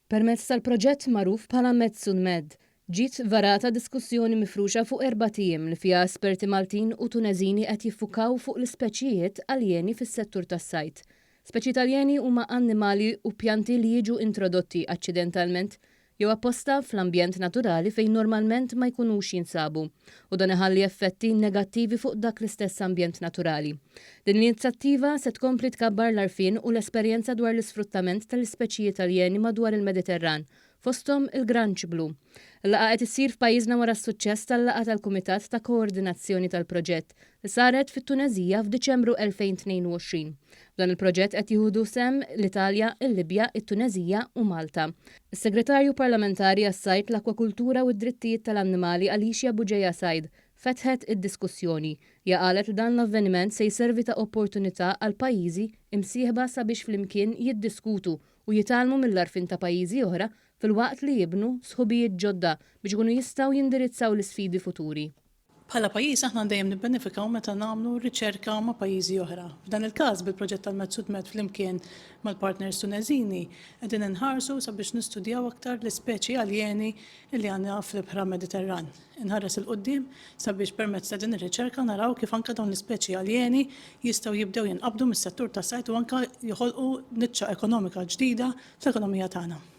Permezz tal-proġett magħruf bħala MedSunMed, ġiet varata diskussjoni mifruxa fuq erbat ijiem li fiha esperti Maltin u Tuneżini qed jiffukaw fuq l-ispeċijiet aljeni fis-settur tas-sajd. Speċijiet aljeni huma annimali u pjanti li jiġu introdotti aċċidentalment jew apposta fl-ambjent naturali fejn normalment ma jkunux jinsabu, u dan iħalli effetti negattivi fuq dak l-istess ambjent naturali. Din l-inizjattiva se tkompli tkabbar l-għarfien u l-esperjenza dwar l-isfruttament tal-ispeċijiet aljeni madwar il-Mediterran, fosthom il-granċ blu. Il-laqgħa qed issir f'pajjiżna wara s-suċċess tal-laqgħa tal-Kumitat ta' Koordinazzjoni tal-proġett li saret fit-Tuneżija f'Diċembru 2022. F'dan il-proġett qed jieħdu sehem l-Italja, il-Libja, it-Tuneżija u Malta. Is-Segretarju Parlamentari għas-Sajd, l-Akkwakultura u d-Drittijiet tal-Annimali Alicia Bugeja Said fetħet id-diskussjoni. Hija qalet li dan l-avveniment se jservi ta' opportunità għall-pajjiżi imsieħba sabiex flimkien jiddiskutu u jitgħallmu mill-għarfien ta' pajjiżi oħra filwaqt li jibnu sħubijiet ġodda biex ikunu jistgħu jindirizzaw l-isfidi futuri. Bħala pajjiż aħna dejjem nibbenefikaw meta nagħmlu riċerka ma' pajjiżi oħra. F'dan il-każ, bil-proġett tal-MedSudMed flimkien mal-partners Tuneżini, qegħdin inħarsu sabiex nistudjaw aktar l-ispeċi aljeni li għandna fl-ibħra Mediterran. Inħares 'il quddiem sabiex permezz ta' din ir-riċerka naraw kif anke dawn l-ispeċi aljeni jistgħu jibdew jinqabdu mis-settur tas-sajd u anke joħolqu niċċa ekonomika ġdida fl-ekonomija tagħna.